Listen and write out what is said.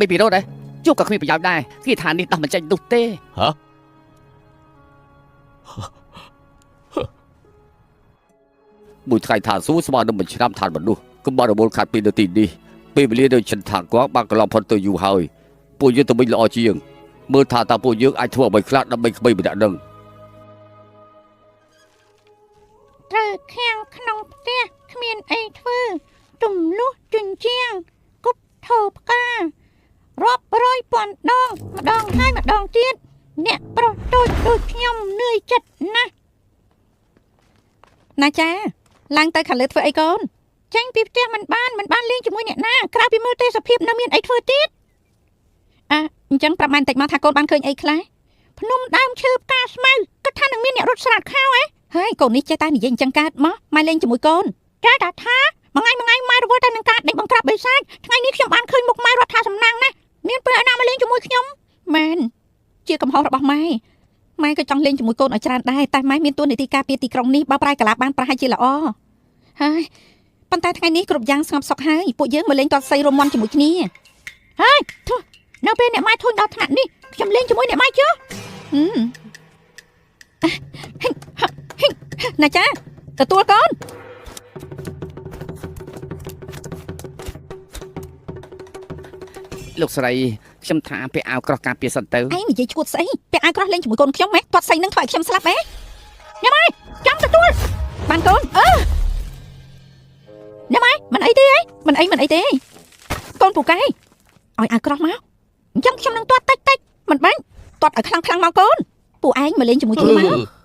មានពិរុទ្ធទេជួបក៏គ្មានប្រយោជន៍ដែរគេថានេះដោះមិនចេញនោះទេ ហ៎ មួយថ្ងៃឋានសួគ៌ស្មើនឹងមួយឆ្នាំឋានមនុស្សកុំបរមូលខាត់ពីនាទីនេះពេលវេលានៅចិនថាគងបានកន្លងផុតទៅយូរហើយពួកយើងទៅវិញល្អជាងមើលថាតើពួកយើងអាចធ្វើអ្វីខ្លះដើម្បីក្មេងម្នាក់នឹង ត្រូវខាំងក្នុងផ្ទះគ្មានអីធ្វើទំលុះជញ្ជាំងគប់ថោផ្ការាប់រយពាន់ដងម្ដងហើយម្ដងទៀតអ្នកប្រុសតូចដូចខ្ញុំនឿយចិត្តណាស់ ណាចាឡើងទៅខាងលើធ្វើអីកូន ចេញពីផ្ទះមិនបានមិនបានលេងជាមួយអ្នកណាក្រៅពីមើលទេសភាពនៅមានអីធ្វើទៀត អ่ะអញ្ចឹងប្រាប់ម៉ែបន្តិចមកថាកូនបានឃើញអីខ្លះ ភ្នំដើមឈើផ្កាស្មៅគិតថានឹងមានអ្នករត់ស្រាតខោអេ ហើយកូននេះចេះតែនិយាយអញ្ចឹងកើតមកម៉ែលេងជាមួយកូន ចាតាថាមួយថ្ងៃមួយថ្ងៃម៉ែរវល់តែនឹងការដេញបង្ក្រាបបិសាចថ្ងៃនេះខ្ញុំបានឃើញមុខម៉ែរដ្ឋាសំណាងណាស់មានពេលឯណាមកលេងជាមួយខ្ញុំ មែនជាកំហុសរបស់ម៉ែម៉ែក៏ចង់លេងជាមួយកូនឲ្យច្រើនដែរតែម៉ែមានតួនាទីការពារទីក្រុងនេះបើប្រែកាឡាបានប្រហែលជាល្អហើយប៉ុន្តែថ្ងៃនេះគ្រប់យ៉ាងស្ងប់សុខហើយពួកយើងមកលេងទាត់សីរំមន់ជាមួយគ្នា ហើយធុះនៅពេលអ្នកម៉ែធុញដល់ថ្នាក់នេះខ្ញុំលេងជាមួយអ្នកម៉ែចុះ ហឹមហិញហិញណាចាទទួលកូន លោកស្រីខ្ញុំថាពាក់អាវក្រោះការពារសិនទៅ ឯងនិយាយឈួតស្អីពាក់អាវក្រោះលេងជាមួយកូនខ្ញុំហ៎ទាត់សីនឹងធ្វើឲ្យខ្ញុំស្លាប់ហ៎ អ្នកម៉ែចាំទទួល បានកូនអឺ អ្នកម៉ែមិនអីទេអី មិនអីមិនអីទេកូនពូកែឲ្យអាវក្រោះមក អញ្ចឹងខ្ញុំនឹងទាត់តិចតិច មិនបាច់ទាត់ឲ្យខ្លាំងខ្លាំងមកកូនពួកឯងមកលេងជាមួយគ្នាមក